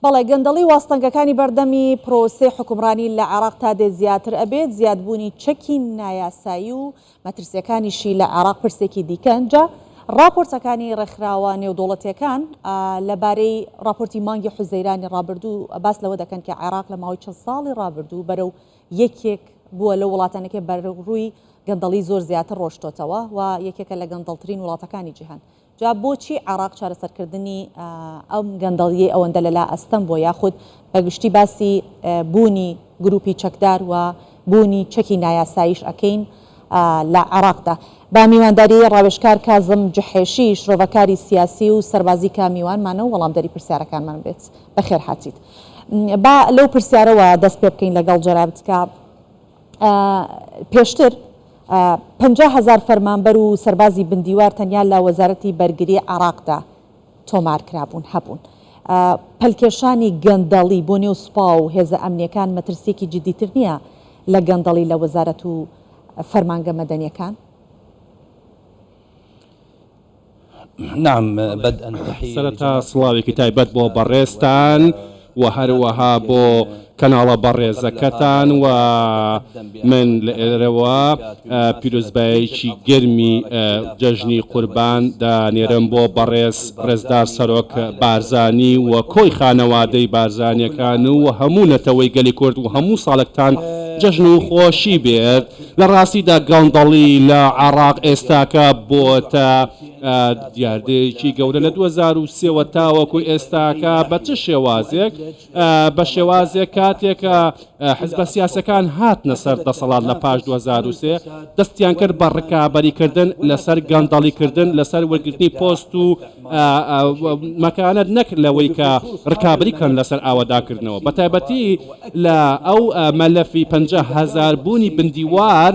بەڵێ، گەندەڵی و ئاستەنگەکانی بەردەمی پرۆسەی حوکمڕانی لە عێراق تا دێت زیاتر ئەبێت، زیادبوونی چەکی نایاسایی و مەترسیەکانیشی لە عێراق پرسێکی دیکەن، جا ڕاپۆرتەکانی ڕێکخراوە نێودەوڵەتیەکان لە بارەی ڕاپۆرتی مانگی حوزەیرانی ڕابردوو باس لەوە دەکەن کە عێراق لە ماوەی چەند ساڵی ڕابردوو بەرەو یەکێک بووە لەو وڵاتانەی کە بەرەو ڕووی گەندەڵی زۆر زیاتر ڕۆشتۆتەوە و یەکێکە لە گەندەڵترین وڵاتەکانی جیهان. جا بۆچی عێراق چارەسەرکردنی ئەم گەندەڵییەی ئەوەندە لەلا ئەستەم بووە یاخود بە گشتی باسی بوونی گروپی چەکدار و بوونی چەکی نایاساییش ئەکەین لە عێراقدا؟ با میوانداری ڕاوێژکار کازم جحێشی شرۆڤەکاری سیاسی و سەربازی کە میوانمانە و وەڵامدەری پرسیارەکانمان بێت. بەخێر هاتیت. با لەو پرسیارەوە دەست پێ بکەین لەگەڵ جەنابت کە پێشتر 50,000 فەرمانبەر و سەربازی بندیوار تەنیا لە وەزارەتی بەرگری عێراقدا تۆمارکرابوون هەبوون. پەلکێشانی گەندەڵی بۆ نێو سوپا و هێزە ئەمنییەکان مەترسییەکی جددیتر نییە لە گەندەڵی لە وەزارەت و فەرمانگە مەدەنییەکان؟ سەرەتا سڵاوێکی تایبەت بۆ بەڕێزتان و هەروەها بۆ کەناڵە بەڕێزەکەتان و من لە ئێرەوە پیرۆزبایەکی گەرمی جەژنی قوربان دەنێرم بۆ بەڕێز ڕێزدار سەرۆک بارزانی و کۆی خانەوادەی بارزانیەکان و هەموو نەتەوەی گەلی کورد و هەموو ساڵێکتان جەژن و خۆشی بێت. لە ڕاستیدا گەندەڵی لە عێراق ئێستاکە بۆتە دیاردەیەکی گەورە لە 2003 وە تاوەکو ئێستاکە بە چ شێوازێک؟ بە شێوازێک کاتێک حزبە سیاسەکان هاتنە سەر دەسەڵات لە پاش 2003 دەستیان کرد بە ڕکابەریکردن لەسەر گەندەڵیکردن لەسەر وەرگرتنی پۆست و مەکانەت نەک لەوەی کە ڕکابەری کەن لەسەر ئاوەدانکردنەوە بەتایبەتی لە ئەو مەلەفی 50,000 بوونی بندیوار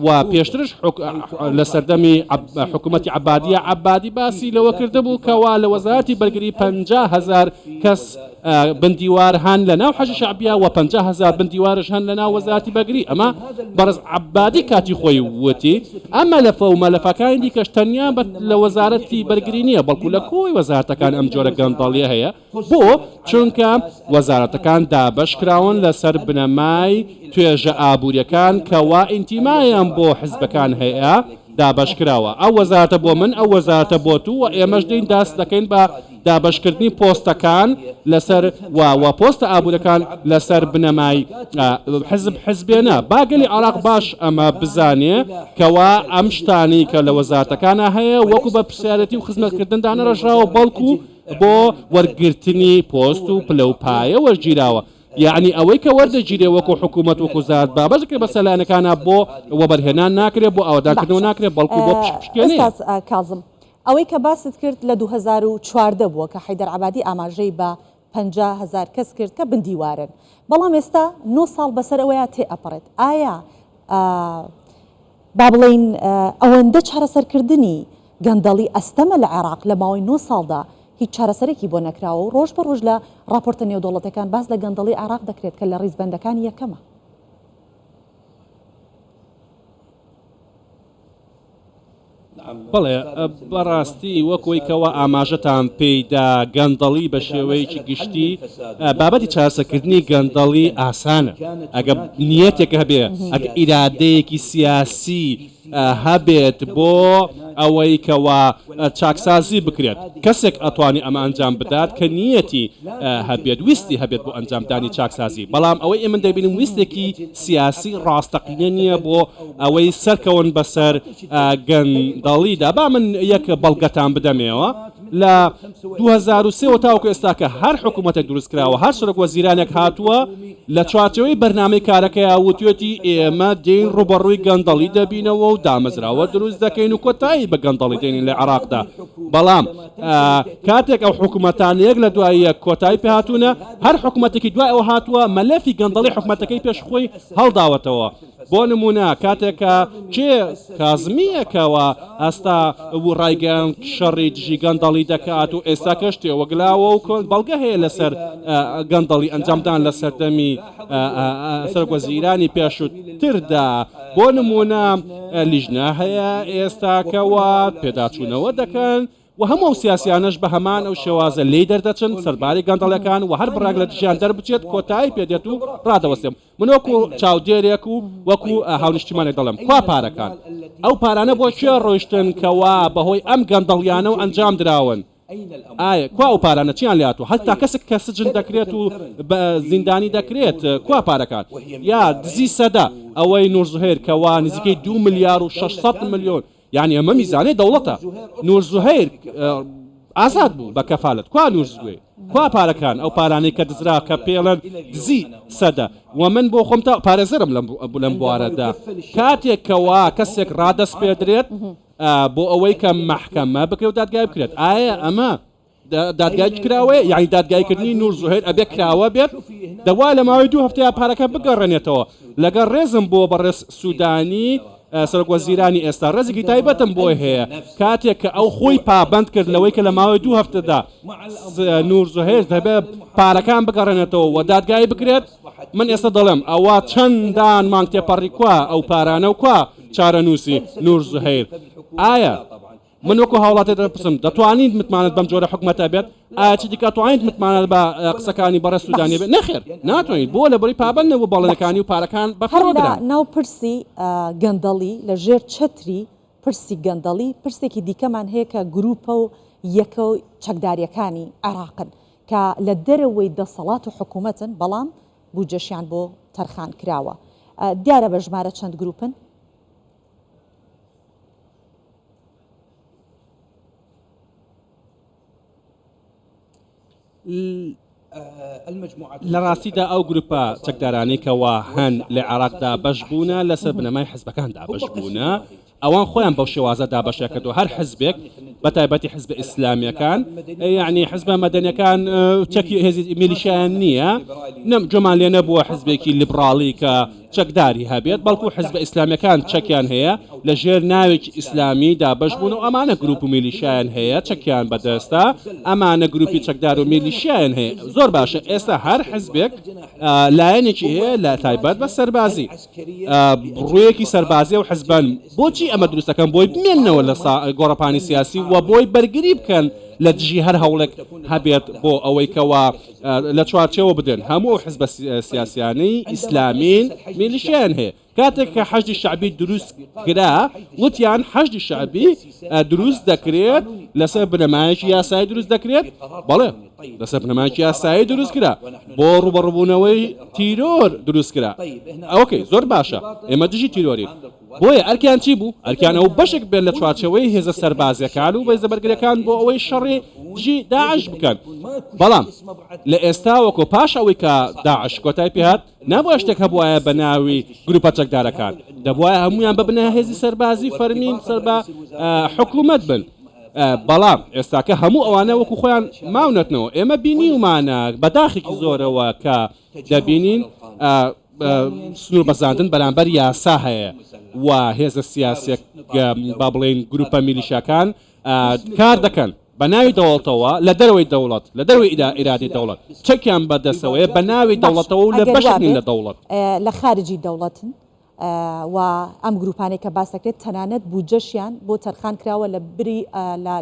و پێشترش لە سەردەمی حکوومەتی عەبادیە عەبادی باسی لەوە کردبوو کەوا لە وەزارەتی بەرگری 50,000 کەس بندیوار هەن لە ناو حەشدی شەعبیە و 50,000 بندیوارش هەن لە ناو وەزارەتی بەرگری ئەمە بەڕێز عەبادی کاتی خۆی وتی ئەم مەلەفە و مەلەفەکانی دیکەش تەنیا لە وەزارەتی بەرگری نییە بەڵکو لە کۆی وەزارەتەکان ئەم جۆرە گەندەڵیە هەیە بۆ؟ چونکە وەزارەتەکان دابەشکراون لەسەر بنەمای توێژە ئابووریەکان کە وا ئینتیمایان بۆ حزبەکان هەیە دابەشکراوە ئەو وەزارەتە بۆ من ئەو وەزارەتە بۆ تو و ئێمەش دێین داست دەکەین بە دابەشکردنی پۆستەکان لەسەر و و پۆستە ئابوورەکان لەسەر بنەمای حزب حزبێنە با گەلی عێراق باش ئەمە بزانێ کەوا ئەم شتانەی کە لە وەزارەتەکانا هەیە وەکو بەرپرسیارێتی و خزمەتکردن دانەڕێژراوە بەڵکو بۆ وەرگرتنی پۆست و پلە و پایە وەرگیراوە یەعنی ئەوەی کە وەردەگیرێ وەکو حکوومەت وەکو زارت بابەش دەکرێ بەسەر لایەنەکانا بۆ وەبەرهێنان ناکرێ بۆ ئاوەدانکردنەوە باشە ناکرێ بەڵکو بۆ پشک پشکێنەیە. ئوستاز کازم ئەوەی کە باست کرد لە 2014 بووە کە حەیدەر عەبادی ئاماژەی بە 50,000 کەس کرد کە بندیوارن بەڵام ئێستا نۆ ساڵ بەسەر ئەوەیا تێئەپەڕێت ئایا با بڵێین ئەوەندە چارەسەرکردنی گەندەڵی ئەستەمە لە عێراق لە ماوەی نۆ ساڵدا هیچ چارەسەرێکی بۆ نەکراوە و ڕۆژ بە ڕۆژ لە ڕاپۆرتە نێودەوڵەتەکان باس لە گەندەڵی عێراق دەکرێت کە لە ڕیزبەندەکانی یەکەمە. بەڵێ، بەڕاستی وەک وەی کەوا ئاماژەتان پێی دا گەندەڵی بە شێوەیەکی گشتی بابەتی چارەسەرکردنی گەندەڵی ئاسانە ئەگە نیەتێک هەبێ ئەگە ئیرادەیەکی سیاسی هەبێت بۆ ئەوەی کەوا چاکسازی بکرێت کەسێک ئەتوانی ئەمە ئەنجام بدات کە نیەتی هەبێت ویستی هەبێت بۆ ئەنجامدانی چاکسازی بەڵام ئەوەی ئێمە دەبینم ویستێکی سیاسی ڕاستەقینە نییە بۆ ئەوەی سەرکەون بەسەر گەندەڵیدا. با من یەک بەڵگەتان بدەمێوە، لە 2003 وە تاوەکو ئێستا کە هەر حکوومەتێک دروست کراوە، هەر سەرۆک وەزیرانێک هاتووە لە چوارچێوەی بەرنامەی کارەکەیا وتوێتی ئێمە دێین ڕووبەڕووی گەندەڵی دەبینەوە و دامەزراوە دروست دەکەین و کۆتایی بە گەندەڵی دێنین لە عێراقدا. بەڵام کاتێک ئەو حکوومەتانە یەک لە دوای یەک کۆتایی پێهاتوونە، هەر حکوومەتێکی دوای ئەوە هاتووە مەلەفی گەندەڵی حکوومەتەکەی پێش خۆی هەڵداوەتەوە. بۆ نموونە کاتێک کە کێ کازمییە کەوا هەستا و ڕایگەیاند شەڕی دژی گەندەڵی دەکات و ئێستا کەش تێوەگلاوە و کۆن بەڵگە هەیە لەسەر گەندەڵی ئەنجامدان لە سەردەمی سەرۆکوەزیرانی پێشووتردا بۆ نموونە لیژنە هەیە ئێستا کەوا پێداچوونەوە دەکەن. و هەموو ئەو سیاسیانەش بە هەمان ئەو شێوازە لێی دەردەچن سەرباری گەندەڵیەکان و هەر بڕێک لە دژیان دەربچێت کۆتایی پێدێت و ڕادەوەستێم من وەکو چاودێرێک و وەکو هاونیشتیمانێک دەڵێم کوا پارەکان؟ ئەو پارانە بۆ کوێ ڕۆیشتن کەوا بەهۆی ئەم گەندەڵیانەوە ئەنجام دراون؟ ئایا کوا ئەو پارانە چیان لێ هاتووە؟ هەتا کەسێک کە سجن دەکرێت و بە زیندانی دەکرێت کوا پارەکان؟ یا دزی سەدە ئەوەی نور زوهێر کەوا نزیکەی 2 ملیار و 600 ملیۆن یانی ئەمە میزانەی دەوڵەتە نور زوهەیر ئازاد بوو بە کەفالەت کوا نور زوهەیر کوا پارەکان ئەو پارانەی کە دزرا کە پێڵێن دزی سەدە و من بۆ خۆم تا پارێزەرم لەم لەم بوارەدا کاتێک کەوا کەسێک ڕادەسپێدرێت بۆ ئەوەی کە مەحکەمە بکرێت و دادگای بکرێت ئایا ئەمە دادگایەکی کراوەیە یانی دادگایکردنی نور زوهێر ئەبێ کراوە بێت دەبوا لە ماوەی دوو هەفتەیە پارەکە بگەڕێنێتەوە لەگەڵ ڕێزم بۆ بەڕێز سودانی سەرۆک وەزیرانی ئێستا ڕێزێکی تایبەتم بۆی هەیە کاتێک کە ئەو خۆی پابند کرد لەوەی کە لە ماوەی دوو هەفتەدا نور زوهێر دەبێت پارەکان بگەڕێنێتەوە و دادگایی بکرێت من ئێستا دەڵێم ئەوە چەندان مانگ تێپەڕی کوا ئەو پارانە و کوا چارەنووسی نور زوهێر ئایا من وەکو هاوڵاتی دەپرسم دەتوانیت متمانەت بەم جۆرە حکومەتە بێت؟ ئایا چی دیکە توانیت متمانەت بە قسەکانی بەڕێز سودانی بێت؟ نەخێر ناتوانیت بۆ لەبەری پابەند نەبوو بەڵێنەکانی و پارەکان هەر بەفیڕۆ لە دران. ناو پرسی گەندەڵی لە ژێر چەتری پرسی گەندەڵی پرسێکی دیکەمان هەیە کە گروپە و یەکە چەکداریەکانی عێراقن کە لە دەرەوەی دەسەڵات و حکومەتن بەڵام بودجەشیان بۆ تەرخان کراوە دیارە بە ژمارە چەند گروپن؟ لە ڕاستیدا ئەو گروپە چەکدارانەی کەوا هەن لە عێراقدا بەش بوونە لەسەر بنەمای حزبەکان دابەش بوونە ئەوان خۆیان بەو شێوازە دابەشیان کردووە هەر حزبێک بە تایبەتی حزبە ئیسلامیەکان یعنی حزبە مەدەنیەکان چەکی هێزی میلیشیایان نییە نەم جۆمان لێ نەبووە حزبێکی لیبراڵی کە چەکداری هەبێت، بەڵکو حزبە ئیسلامیەکان چەکیان هەیە لە ژێر ناوێکی ئیسلامی دابەش بوون و ئەمانە گروپ و میلیشیایان هەیە چەکیان بەدەستە، ئەمانە گروپی چەکدار و میلیشیایان هەیە، زۆر باشە ئێستا هەر حزبێک لایەنێکی هەیە لە تایبەت بە سەربازی ڕوویەکی سەربازی و حزبن، بۆچی ئەمە دروست دەکەن بۆی بمێننەوە لە گۆڕەپانی سیاسی و بۆی بەرگری بکەن لە دژی هەر هەوڵێک هەبێت بۆ ئەوەی کەوا لە چوارچێوە بدەن هەموو ئەو حزبە سیاسیانەی ئیسلامین میلیشیایان هەیە کاتێک کە حەشدی شەعبی دروست کرا وتیان حەشدی شەعبی دروست دەکرێت لەسەر بنەمایەکی یاسایی دروست دەکرێت بەڵێ لەسەر بنەمایەکی یاسایی دروست کرا بۆ ڕوبەڕبوونەوەی تیرۆر دروست کرا ئۆکەی زۆر باشە ئێمە دژی تیرۆرین بۆیە ئەرکیان چی بوو؟ ئەرکیان ئەوە بەشێک بێت لە چوارچێوەی هێزە سەربازیەکان و هێزە بەرگریەکان بۆ ئەوەی شەڕی دژی داعش بکەن. بەڵام لە ئێستاوەکۆ پاش ئەوەی کە داعش کۆتای پێهات، نابوایە شتێک هەبوایە بە ناوی گروپە چەکدارەکان، دەبوایە هەموویان ببنە هێزی سەربازی فەرمی سەر بە حکومەت بن. بەڵام ئێستاکە هەموو ئەوانە وەکو خۆیان ماونەتنەوە. ئێمە بینیومانە بە داخێکی زۆرەوە کە دەبینین سنوور بەزاندن بەرامبەر یاسا هەیە و هێزە سیاسیە با بڵێین گروپە میلیشیاکان کار دەکەن بە ناوی دەوڵەتەوە لە دەرەوەی دەوڵەت لە دەرەوەی ئیرادەی دەوڵەت چەکیان بە دەستەوەیە بە ناوی دەوڵەتەوە و لە بەشێک نین لە دەوڵەت. لە خارجی دەوڵەتن و ئەم گروپانەی کە باس دەکرێت تەنانەت بودجەشیان بۆ تەرخان کراوە لە بری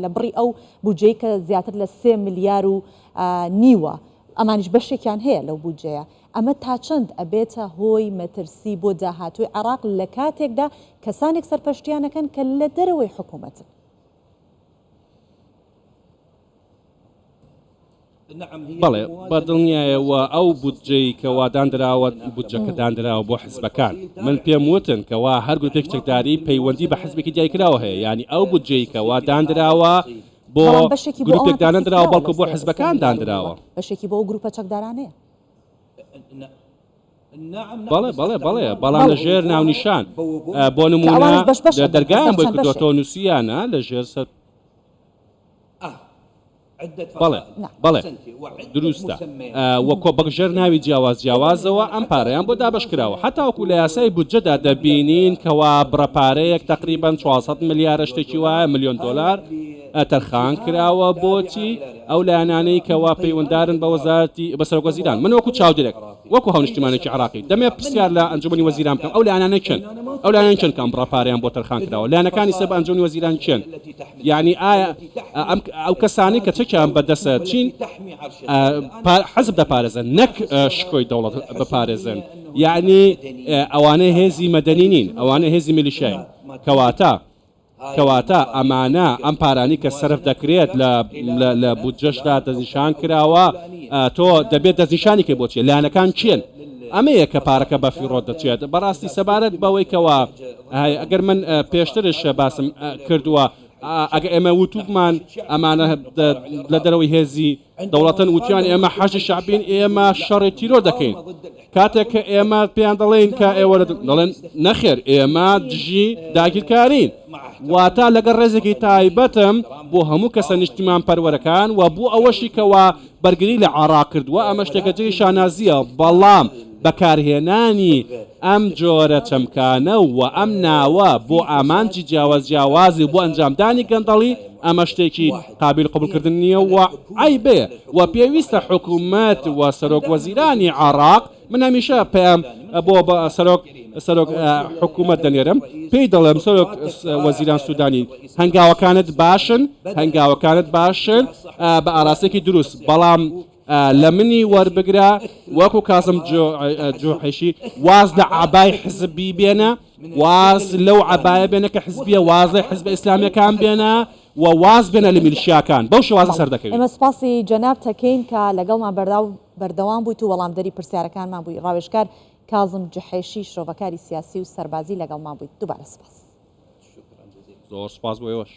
لە بڕی ئەو بودجەی کە زیاتر لە سێ ملیار و نیوە ئەمانیش بەشێکیان هەیە لەو بودجەیە ئەمە تا چەند ئەبێتە هۆی مەترسی بۆ داهاتووی عێراق لە کاتێکدا کەسانێک سەرپەرشتیان ئەکەن کە لە دەرەوەی حکوومەتن؟ بەڵێ بە دڵنیایەوە ئەو بودجەی کەوا داندراوە بودجەکە داندراوە بۆ حزبەکان من پێم وتن کەوا هەر گروپێکی چەکداری پەیوەندی بە حزبێکی دیاریکراوە هەیە یانی ئەو بودجەی کەوا داندراوە بۆ بەڵام بەشێکی بۆ گروپێک ئەوان تەخسیس دانەندراوە کراوە بەڵکو لەو بۆ سێ حزبەکان ملیار و نیوە داندراوە. بەشێکی بۆ ئەو گروپە چەکدارانەیە. بەڵێ بەڵێ بەڵێ بەڵام بەڵێ. لە ژێر ناونیشان بۆ کە نموونە ئەوانیش بەش بەش ئەبن دەرگایان لەسەر بۆی چەند بەشێک. کردۆتەوە نووسیانە لە ژێر سەر بەڵێ بەڵێ دروستە و کۆ بەگژەر ناوی جیاواز جیاوازەوە ئەم پارەیان بۆ دابەش کراوە هەتاوەکو لە یاسای بودجەدا دەبینین کەوا بڕە پارەیەک تقریبا 400 ملیارە شتێکی وایە ملیۆن دۆلار. تەرخان کراوە بۆچی ئەو لایەنانەی کەوا پەیوەندارن بە وەزارەتی بە سەرۆک وەزیران من وەکو چاودێرێک وەکو هاونیشتیمانێکی عێراقی دەمەوێت پرسیار لە ئەنجومەنی وەزیران بکەم ئەو لایەنانە کێن ئەو لایەنانە کێن کە ئەم بڕە پارەیان بۆ تەرخان کراوە لایەنەکانی سەر بە ئەنجومەنی وەزیران کێن یعنی ئایا ئەم ئەو کەسانەی کە چەکیان بەدەستە چین حەزب دەپارێزن نەک شکۆی دەوڵەت بپارێزن یعنی ئەوانە هێزی مەدەنی نین ئەوانە هێزی میلیشیاین کەواتە کەواتە ئەمانە ئەم پارانەی کە سەرف دەکرێت لە لە بودجەشدا دەستنیشان کراوە تۆ دەبێت دەستنیشانی کەی بۆچی لایەنەکان کێن ئەمەیە کە پارەکە بە فیڕۆ دەچێت بەڕاستی سەبارەت بەوەی کەوا ئەگەر من پێشترش باسم کردووە ئەگە ئێمە وتوبمان ئەمانە لە دەرەوەی هێزی دەوڵەتن وتیان ئێمە حەشدی شەعبین ئێمە شەڕی تیرۆر دەکەین کاتێک کە ئێمە پێیان دەڵێین کە ئێوە دەڵێن نەخێر ئێمە دژی داگیرکارین واتە لەگەڵ ڕێزێکی تایبەتم بۆ هەموو کەسە نیشتیمان پەروەرەکان و بۆ ئەوەشی کەوا بەرگری لە عێراق کردووە ئەمە شتێکە جێی شانازییە بەڵام بەکارهێنانی ئەم جۆرە چەمکانە و ئەم ناوە بۆ ئامانجی جیاواز جیاوازی و بۆ ئەنجامدانی گەندەڵی ئەمە شتێکی قابیل قبوڵکردن نییە و عەیبەیە و پێویستە حکومەت و سەرۆک وەزیرانی عێراق من هەمیشە پەیام بۆ سەرۆک سەرۆک حکومەت دەنێرم پێی دەڵێم سەرۆک وەزیران سودانی هەنگاوەکانت باشن هەنگاوەکانت باشن بە ئاراستەیەکی دروست بەڵام لە منی وەربگرە وەکو کازم جوحیشی واز لە عەبای حزبی بێنە واز لەو عەبایە بێنە کە حزبیە واز لە حزبە ئیسلامیەکان بێنە و واز بێنە لە میلشیاکان بەو شێوازە سەردەکەوی. ئێمە سوپاسی جەنابت ئەکەین کە لەگەڵمان بەردەوام بوویت و وەڵامدەری پرسیارەکانمان بووی. ڕاوێژکار کازم جحێشی شرۆڤەکاری سیاسی و سەربازی لەگەڵمان بوویت. دووبارە سوپاس. زۆر سوپاس بۆ ئێوەش.